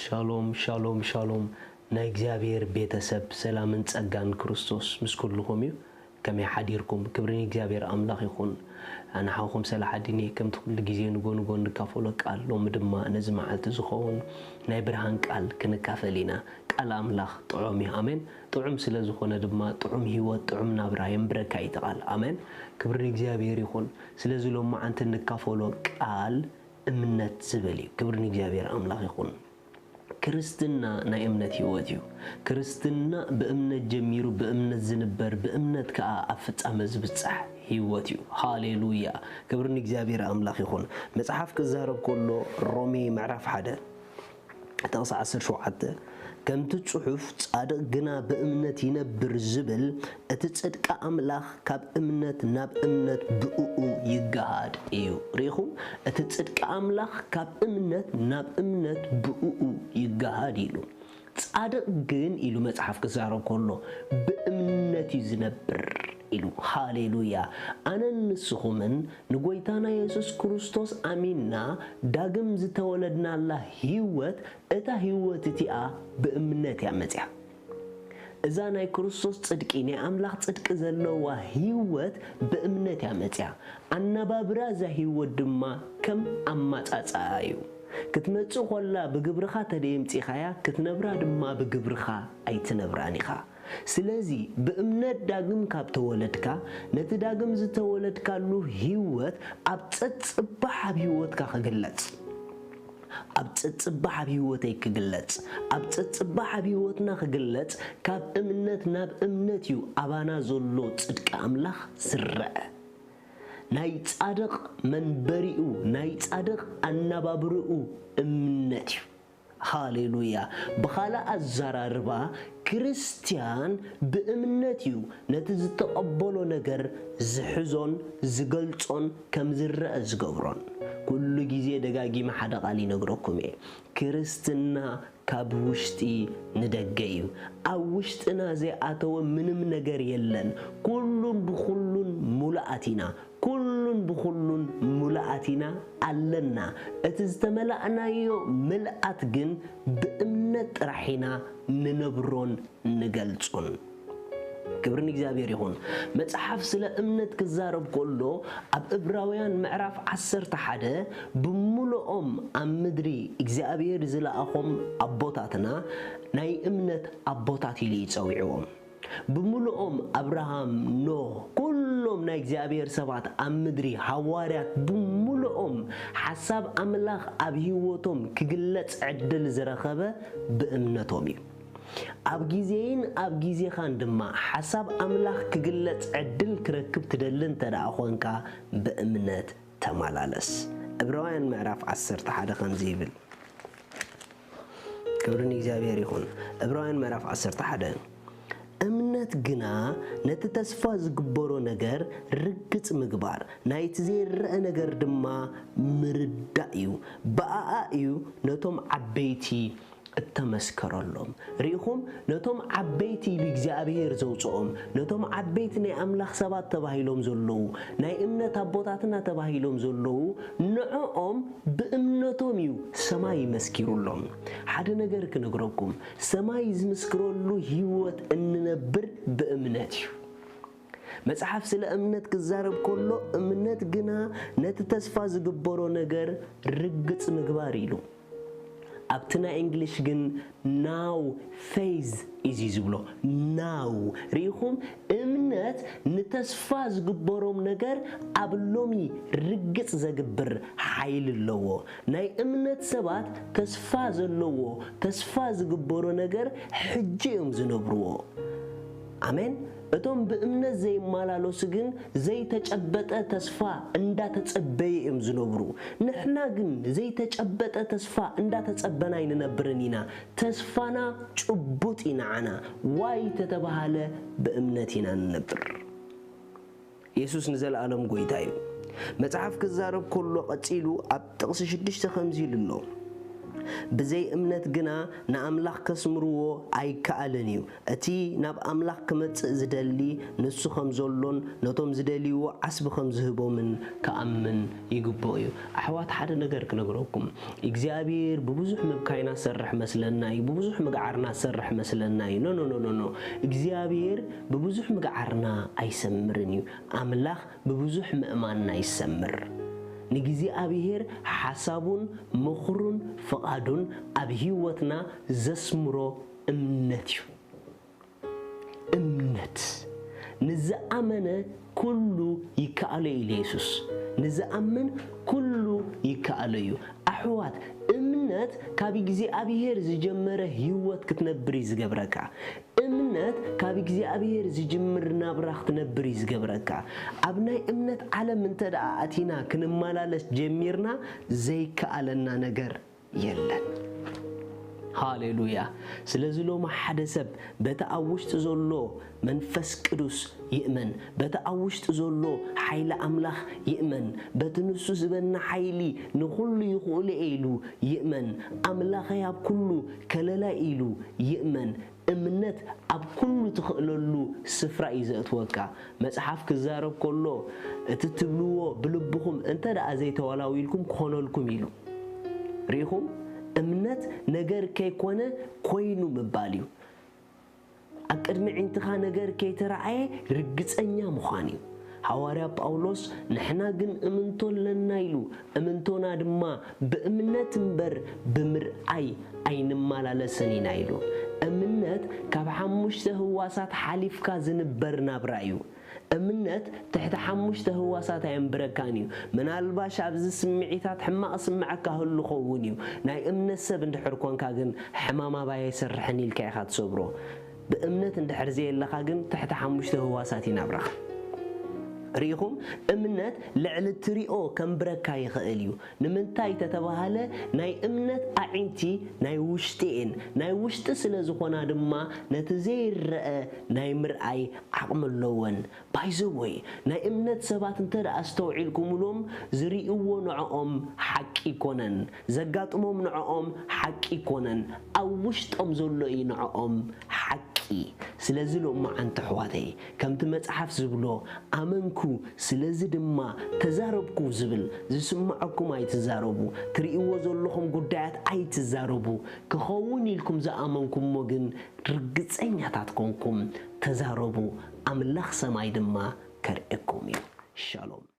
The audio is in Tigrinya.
ሻሎም ሻሎም ሻሎም፣ ናይ እግዚኣብሔር ቤተሰብ፣ ሰላምን ጸጋን ክርስቶስ ምስ ኩልኹም እዩ። ከመይ ሓዲርኩም? ክብሪ ንእግዚኣብሔር ኣምላኽ ይኹን። ኣነ ሓውኹም ሰላሓዲን እየ። ከምቲ ኩሉ ግዜ ንጎ ንጎ እንካፈሎ ቃል፣ ሎሚ ድማ ነዚ መዓልቲ ዝኸውን ናይ ብርሃን ቃል ክንካፈል ኢና። ቃል ኣምላኽ ጥዑም እዩ። ኣሜን። ጥዑም ስለ ዝኾነ ድማ ጥዑም ህይወት፣ ጥዑም ናብራ የንብረካ እዩ እቲ ቃል። ኣሜን። ክብሪ ንእግዚኣብሔር ይኹን። ስለዚ ሎሚ መዓልቲ እንካፈሎ ቃል እምነት ዝብል እዩ። ክብሪ ንእግዚኣብሔር ኣምላኽ ይኹን። ክርስትና ናይ እምነት ህይወት እዩ። ክርስትና ብእምነት ጀሚሩ፣ ብእምነት ዝንበር፣ ብእምነት ከኣ ኣብ ፍጻመ ዝብጻሕ ህይወት እዩ። ሃሌሉያ! ክብሪ ንእግዚኣብሔር ኣምላኽ ይኹን። መጽሓፍ ክዛረብ ከሎ፣ ሮሜ ምዕራፍ ሓደ ጥቕሲ ዓሰርተ ሸውዓተ፣ ከምቲ ጽሑፍ፣ "ጻድቕ ግና ብእምነት ይነብር" ዝብል፣ እቲ ጽድቂ ኣምላኽ ካብ እምነት ናብ እምነት ብእኡ ይገሃድ እዩ። ርኢኹም? እቲ ጽድቂ ኣምላኽ ካብ እምነት ናብ እምነት ብእኡ ይገሃድ ኢሉ። ጻድቕ ግን ኢሉ መጽሓፍ ክዛረብ ከሎ፣ ብእምነት እዩ ዝነብር ኢሉ። ሃሌሉያ! ኣነን ንስኹምን ንጎይታና የሱስ ክርስቶስ ኣሚንና ዳግም ዝተወለድናላ ህይወት፣ እታ ህይወት እቲኣ ብእምነት እያ መጽያ። እዛ ናይ ክርስቶስ ጽድቂ፣ ናይ ኣምላኽ ጽድቂ ዘለዋ ህይወት ብእምነት እያ መጽያ። ኣነባብራ እዛ ህይወት ድማ ከም ኣማጻጽኣ እዩ። ክትመጽእ ኾላ ብግብርኻ ተደየምጺኻያ፣ ክትነብራ ድማ ብግብርኻ ኣይትነብራን ኢኻ። ስለዚ ብእምነት ዳግም ካብ ተወለድካ፣ ነቲ ዳግም ዝተወለድካሉ ህይወት ኣብ ጸጽባሕ ኣብ ህይወትካ ክግለጽ። ኣብ ጸጽባሕ ኣብ ህይወተይ ክግለጽ፣ ኣብ ጸጽባሕ ኣብ ህይወትና ክግለጽ፣ ካብ እምነት ናብ እምነት እዩ ኣባና ዘሎ ጽድቂ ኣምላኽ ዝረአ። ናይ ጻድቕ መንበሪኡ፣ ናይ ጻድቕ ኣነባብርኡ እምነት እዩ። ሃሌሉያ! ብኻልእ ኣዘራርባ፣ ክርስትያን ብእምነት እዩ ነቲ ዝተቐበሎ ነገር ዝሕዞን ዝገልጾን ከም ዝረአ ዝገብሮን። ኩሉ ግዜ ደጋጊመ ሓደ ቃል ይነግረኩም እየ። ክርስትና ካብ ውሽጢ ንደገ እዩ። ኣብ ውሽጥና ዘይኣተወ ምንም ነገር የለን። ኩሉን ብኹሉን ሙሉኣት ኢና። ኩሉን ብኹሉን ሙሉኣት ኢና ኣለና። እቲ ዝተመላእናዮ ምልኣት ግን ብእምነት ጥራሕ ኢና ንነብሮን ንገልጾን። ክብሪ ንእግዚኣብሔር ይኹን። መጽሓፍ ስለ እምነት ክዛረብ ከሎ፣ ኣብ እብራውያን ምዕራፍ ዓሰርተ ሓደ፣ "ብምሉኦም ኣብ ምድሪ እግዚኣብሔር ዝለኣኾም ኣቦታትና ናይ እምነት ኣቦታት" ኢሉ እዩ ጸዊዕዎም። ብምሉኦም፣ ኣብርሃም፣ ኖህ፣ ኩሎም ናይ እግዚኣብሔር ሰባት ኣብ ምድሪ፣ ሃዋርያት፣ ብምሉኦም ሓሳብ ኣምላኽ ኣብ ህይወቶም ክግለጽ ዕድል ዝረኸበ ብእምነቶም እዩ። ኣብ ግዜይን ኣብ ግዜኻን ድማ ሓሳብ ኣምላኽ ክግለጽ ዕድል ክረክብ ትደሊ እንተ ደኣ ኾንካ፣ ብእምነት ተመላለስ። ዕብራውያን ምዕራፍ ዓሰርተ ሓደ ከምዚ ይብል። ክብሪ ንእግዚኣብሔር ይኹን። ዕብራውያን ምዕራፍ ዓሰርተ ሓደ፣ "እምነት ግና ነቲ ተስፋ ዝግበሮ ነገር ርግጽ ምግባር፣ ናይቲ ዘይረኣ ነገር ድማ ምርዳእ እዩ። ብኣኣ እዩ ነቶም ዓበይቲ እተመስከረሎም።" ርኢኹም? ነቶም ዓበይቲ ኢሉ እግዚኣብሔር ዘውፅኦም፣ ነቶም ዓበይቲ ናይ ኣምላኽ ሰባት ተባሂሎም ዘለዉ፣ ናይ እምነት ኣቦታትና ተባሂሎም ዘለዉ፣ ንዕኦም ብእምነቶም እዩ ሰማይ መስኪሩሎም። ሓደ ነገር ክነግረኩም፣ ሰማይ ዝምስክረሉ ህይወት እንነብር ብእምነት እዩ። መጽሓፍ ስለ እምነት ክዛረብ ከሎ፣ "እምነት ግና ነቲ ተስፋ ዝግበሮ ነገር ርግጽ ምግባር" ኢሉ። ኣብቲ ናይ እንግሊሽ ግን "ናው ፌዝ" እዩ ዝብሎ። ናው። ርኢኹም? እምነት ንተስፋ ዝግበሮም ነገር ኣብ ሎሚ ርግጽ ዘግብር ሓይሊ ኣለዎ። ናይ እምነት ሰባት ተስፋ ዘለዎ፣ ተስፋ ዝግበሮ ነገር ሕጂ እዮም ዝነብርዎ። ኣሜን። እቶም ብእምነት ዘይመላለሱ ግን ዘይተጨበጠ ተስፋ እንዳተጸበዩ እዮም ዝነብሩ። ንሕና ግን ዘይተጨበጠ ተስፋ እንዳተጸበና ኣይንነብርን ኢና። ተስፋና ጭቡጥ እዩ ንዓና። ዋይ ተተባሃለ ብእምነት ኢና ንነብር። የሱስ ንዘለኣለም ጎይታ እዩ። መጽሓፍ ክዛረብ ከሎ ቀጺሉ ኣብ ጥቕሲ ሽዱሽተ ከምዚ ኢሉ ኣሎ። ብዘይ እምነት ግና ንኣምላኽ ከስምርዎ ኣይከኣልን እዩ። እቲ ናብ ኣምላኽ ክመጽእ ዝደሊ ንሱ ከም ዘሎን ነቶም ዝደልይዎ ዓስቢ ከም ዝህቦምን ክኣምን ይግብኦ እዩ። ኣሕዋት፣ ሓደ ነገር ክነግረኩም። እግዚኣብሔር ብብዙሕ ምብካይና ዝሰርሕ መስለና እዩ፣ ብብዙሕ ምግዓርና ዝሰርሕ መስለና እዩ። ኖ፣ ኖ፣ ኖ፣ ኖ፣ ኖ። እግዚኣብሔር ብብዙሕ ምግዓርና ኣይሰምርን እዩ። ኣምላኽ ብብዙሕ ምእማንና ይሰምር። ንእግዚኣብሔር ሓሳቡን ምኽሩን ፍቓዱን ኣብ ህይወትና ዘስምሮ እምነት እዩ። እምነት። ንዝኣመነ ኩሉ ይከኣሎ ኢሉ የሱስ። ንዝኣምን ኩሉ ይከኣሎ እዩ። ኣሕዋት፣ እምነት ካብ እግዚኣብሔር ዝጀመረ ህይወት ክትነብር እዩ ዝገብረካ። እምነት ካብ እግዚኣብሔር ዝጅምር ናብራ ክትነብር እዩ ዝገብረካ። ኣብ ናይ እምነት ዓለም እንተ ደኣ ኣቲና ክንመላለስ ጀሚርና ዘይከኣለና ነገር የለን። ሃሌሉያ። ስለዚ ሎሚ ሓደ ሰብ በቲ ኣብ ውሽጢ ዘሎ መንፈስ ቅዱስ ይእመን፣ በቲ ኣብ ውሽጢ ዘሎ ሓይሊ ኣምላኽ ይእመን፣ በቲ ንሱ ዝበና ሓይሊ ንኹሉ ይኽእሉ እየ ኢሉ ይእመን፣ ኣምላኸይ ኣብ ኩሉ ከለላይ ኢሉ ይእመን። እምነት ኣብ ኩሉ ትኽእለሉ ስፍራ እዩ ዘእትወካ። መጽሓፍ ክዛረብ ከሎ፣ እቲ ትብልዎ ብልብኹም እንተ ደኣ ዘይተዋላዊልኩም ክኾነልኩም ኢሉ። ርኢኹም? እምነት ነገር ከይኮነ ኮይኑ ምባል እዩ። ኣብ ቅድሚ ዒንትኻ ነገር ከይተረኣየ ርግጸኛ ምዃን እዩ። ሃዋርያ ጳውሎስ፣ "ንሕና ግን እምንቶ ኣለና" ኢሉ፣ "እምንቶና ድማ ብእምነት እምበር ብምርኣይ ኣይንመላለስን ኢና" ኢሉ። እምነት ካብ ሓሙሽተ ህዋሳት ሓሊፍካ ዝንበር ናብራ እዩ። እምነት ትሕቲ ሓሙሽተ ህዋሳት ኣየንብረካን እዩ። ምናልባሽ ኣብዚ ስምዒታት ሕማቕ ስምዐካ ህሉ ኸውን እዩ። ናይ እምነት ሰብ እንድሕር ኮንካ ግን ሕማም ኣባይ ኣይሰርሕን ኢልካ ኢኻ ትሰብሮ። ብእምነት እንድሕር ዘየለኻ ግን ትሕቲ ሓሙሽተ ህዋሳት እዩ ናብራኻ። ርኢኹም? እምነት ልዕሊ ትሪኦ ከንብረካ ይኽእል እዩ። ንምንታይ ተተባሃለ፣ ናይ እምነት ኣዒንቲ ናይ ውሽጢ እየን። ናይ ውሽጢ ስለ ዝኾና ድማ ነቲ ዘይረአ ናይ ምርኣይ ዓቕሚ ኣለወን። ባይዘወይ፣ ናይ እምነት ሰባት እንተ ደኣ ኣስተውዒልኩምሎም፣ ዝርእይዎ ንዕኦም ሓቂ ይኮነን፣ ዘጋጥሞም ንዕኦም ሓቂ ይኮነን፣ ኣብ ውሽጦም ዘሎ እዩ ንዕኦም ሓቂ። ስለዚ ሎማዓንቲ ኣሕዋተይ፣ ከምቲ መጽሓፍ ዝብሎ፣ "ኣመንኩ፣ ስለዚ ድማ ተዛረብኩ" ዝብል፣ ዝስምዐኩም ኣይትዛረቡ፣ ትርእይዎ ዘለኹም ጉዳያት ኣይትዛረቡ። ክኸውን ኢልኩም ዝኣመንኩሞ ግን ርግጸኛታት ኮንኩም ተዛረቡ፣ ኣምላኽ ሰማይ ድማ ከርእየኩም እዩ። ሻሎም።